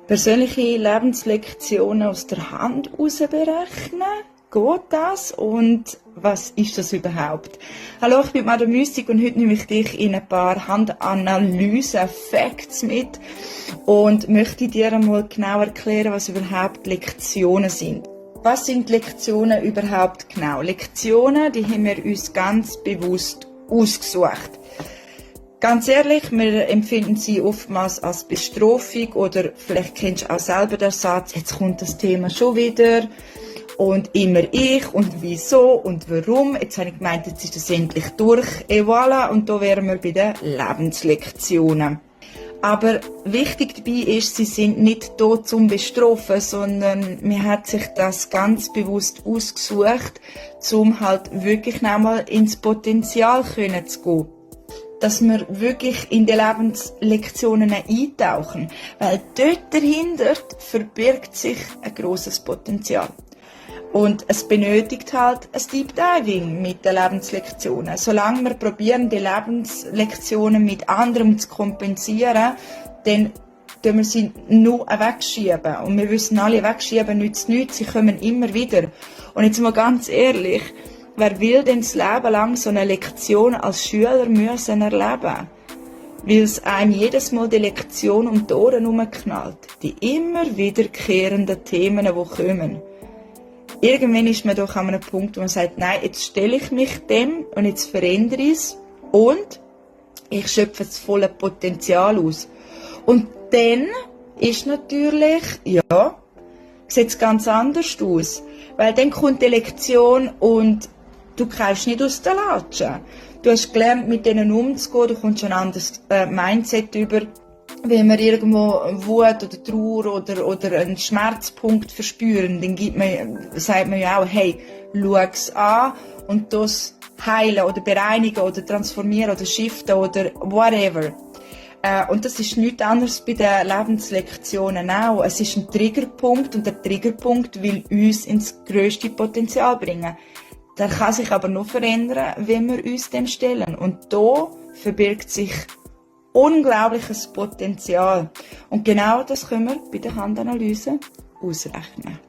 Persönliche Lebenslektionen aus der Hand heraus berechnen. Geht das? Und was ist das überhaupt? Hallo, ich bin Madame Mystik und heute nehme ich dich in ein paar Handanalyse-Facts mit und möchte dir einmal genau erklären, was überhaupt Lektionen sind. Was sind Lektionen überhaupt genau? Lektionen, die haben wir uns ganz bewusst ausgesucht. Ganz ehrlich, wir empfinden sie oftmals als Bestrafung oder vielleicht kennst du auch selber den Satz, jetzt kommt das Thema schon wieder und immer ich und wieso und warum. Jetzt habe ich gemeint, jetzt ist das endlich durch, et voilà, und da wären wir bei den Lebenslektionen. Aber wichtig dabei ist, sie sind nicht da zum Bestrafen, sondern man hat sich das ganz bewusst ausgesucht, um halt wirklich nochmal ins Potenzial zu gehen. Dass wir wirklich in die Lebenslektionen eintauchen, weil dort dahinter verbirgt sich ein grosses Potenzial. Und es benötigt halt ein Deep Diving mit den Lebenslektionen. Solange wir probieren, die Lebenslektionen mit anderem zu kompensieren, dann tun wir sie nur wegschieben. Und wir wissen alle, wegschieben nützt nichts, sie kommen immer wieder. Und jetzt mal ganz ehrlich, wer will denn das Leben lang so eine Lektion als Schüler müssen erleben? Weil es einem jedes Mal die Lektion um die Ohren herumknallt. Die immer wiederkehrenden Themen, die kommen. Irgendwann ist man doch an einem Punkt, wo man sagt, nein, jetzt stelle ich mich dem und jetzt verändere ich es und ich schöpfe das volle Potenzial aus. Und dann ist natürlich, ja, sieht es ganz anders aus. Weil dann kommt die Lektion und du kommst nicht aus der Latsche. Du hast gelernt, mit denen umzugehen, du kommst ein anderes Mindset über. Wenn wir irgendwo Wut oder Trauer oder einen Schmerzpunkt verspüren, dann sagt man ja auch, hey, schau es an und das heilen oder bereinigen oder transformieren oder shiften oder whatever. Und das ist nichts anderes bei den Lebenslektionen auch. Es ist ein Triggerpunkt und der Triggerpunkt will uns ins grösste Potenzial bringen. Der kann sich aber nur verändern, wenn wir uns dem stellen. Und da verbirgt sich unglaubliches Potenzial. Und genau das können wir bei der Handanalyse ausrechnen.